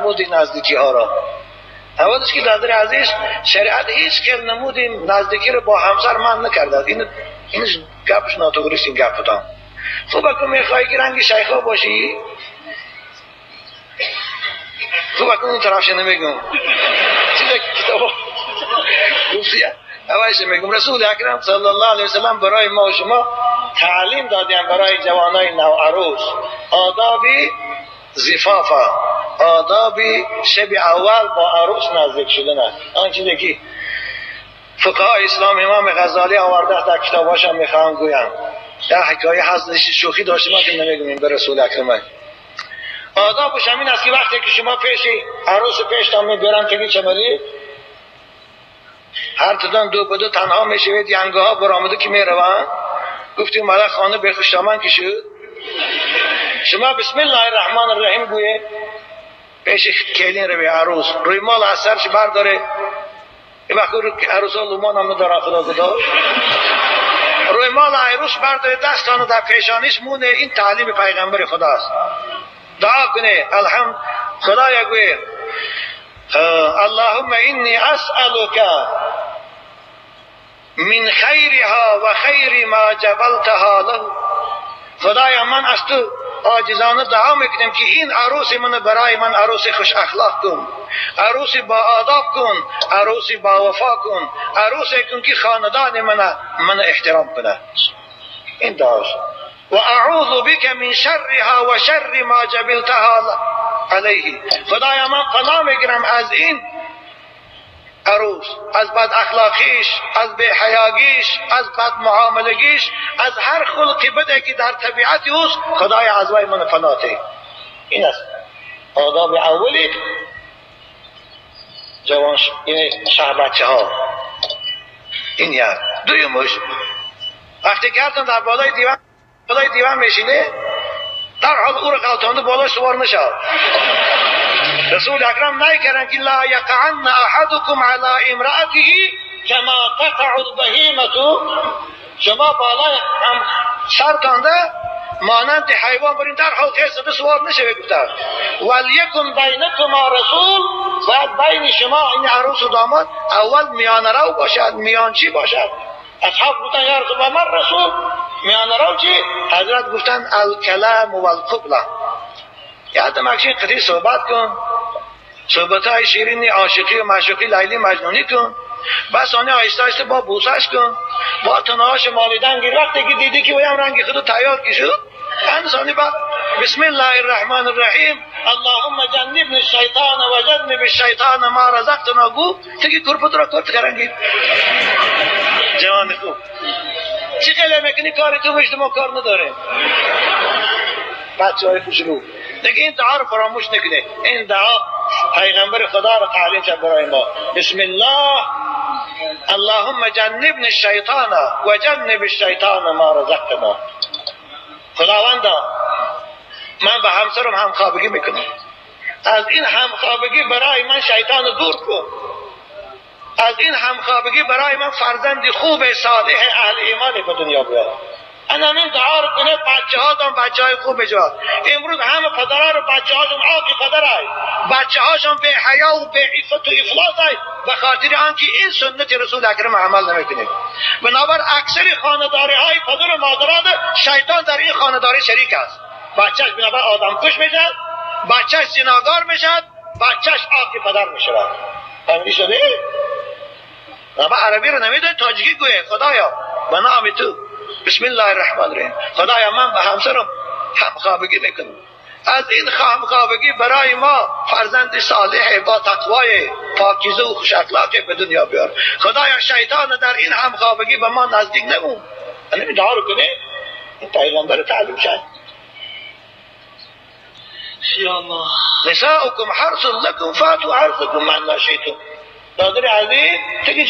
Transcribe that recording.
نمودی نزدیکی ها را. اولش که دادر عزیز شریعت هیچ که نمودی نزدیکی رو با همسر من نکرده. این گپش ناتوگریست این گپ بودم. خوب اکو میخوایی که رنگ شیخا باشی، خوب اکو اون طرفش نمیگم چیزا که کتاب گفتیه اولش میگم. رسول اکرم صلی الله علیه وسلم برای ما و شما تعلیم دادیم برای جوانای نوعروس آداب زفافا، آداب شب اول با عروس نزدیک شدن. آن چیزی که فقهای اسلام امام غزالی آورده در کتاباش هم میخوام گویم. در حکایه هست شوخی داشتیم که نمیگم به رسول اکرم. آدابش همین است که وقتی که شما پیش عروس پیشتان میبرن که چمری هر تدان دو به دو تنها میشوید، ینگه ها برآمده که میروند. گفتیم مالا خانه به خوشدامن که شد، شما بسم الله الرحمن الرحیم گویه پیش کلین رو به عروس روی مال از سرش برداره. این وقت عروس ها لومان هم ندارن خدا خدا. روی مال عروس برداره دستانو در پیشانیش مونه. این تعلیم پیغمبر خداست. دعا کنه الحمد خدایا گویه اللهم انی اسألک من خیرها و خیر ما جبلتها له. خدایا من از تو عاجزانه دعا میکنم که این عروس من برای من عروس خوش اخلاق کن، عروس با آداب کن، عروس با وفا کن، عروس کن که خاندان من احترام کنه. این دعاست. و اعوذ بک من شرها و شر ما جبلتها علیه. خدایا من پناه میگیرم از این عروس، از بد اخلاقیش، از بی‌حیاگیش، از بد معاملگیش، از هر خلقی بده که در طبیعت اوست. خدایا از وی من پناه ده. این است آداب اولی جوان این شه بچه ها. این یک. دویمش وقتی کردن در بالای دیوان میشینه، در حال او را غلطانده بالا سوار نشد. رسول اکرم نکردن که لا یقعن احدکم علی امرأته کما تقع البهیمة. شما بالای هم سرتانده مانند حیوان برین در حال خیز زده سوار نشوید. گفتن ولیکن بینکما رسول. باید بین شما این عروس و داماد اول میانه رو باشد، میانچی باشد. اصحاب گفتن یا رسول الله من رسول، میانه رو چی؟ حضرت گفتن الکلام و القبله. یادم اکشین قطعی صحبت کن، صحبت های شیرینی عاشقی و معشوقی لیلی مجنونی کن، بس آنه آهسته آهسته با بوسش کن، با تنهاش مالیدن گیر. وقتی که دیدی که ویم رنگ خودو تیار کی شد، انسانی با بسم الله الرحمن الرحیم اللهم جنبنی الشیطان و جنب الشیطان ما رزقتنا گو تگی کرپت را کرد کرنگی. جوان خوب چی خیلی میکنی کاری تو مشت ما کار نداره. بچه های خوشلو دیگه این دعا رو فراموش نکنه. این دعا پیغمبر خدا رو تعلیم کرد برای ما. بسم الله اللهم جنبنی الشیطان و جنب الشیطان ما رزقتنا. خداوندا من به همسرم همخوابگی میکنم، از این همخوابگی برای من شیطان دور کن، از این همخوابگی برای من فرزند خوب صالح اهل ایمان به دنیا بیار. انا همین دعا رو کنه بچه هاتون بچه های خوب بجواد. امروز همه پدرها رو بچه هاشون عاقی پدرای، بچه هاشون به حیا و به عفت و افلاس های، به خاطر آنکه این سنت رسول اکرم عمل نمیکنه. بنابر اکثر خانه‌داری های پدر و مادران شیطان در این خانه‌داری شریک است. بچهش بنابر آدم کش میشد، بچهش زناکار میشد، بچهش عاقی پدر میشود. فهمیدی شده؟ اما عربی رو نمیدونه تاجیکی گویه. خدایا به نام تو بسم الله الرحمن الرحیم خدایا من به همسرم همخوابگی میکنم، از این همخوابگی برای ما فرزند صالح با تقوای پاکیزه و خوش اخلاق به دنیا بیار. خدایا شیطان در این همخوابگی به ما نزدیک نمون. این دعا رو کنه این پیغمبر تعلیم شد. یا الله نساؤکم حرث لکم فاتوا حرثکم من شئتم. دادر عزیز تگی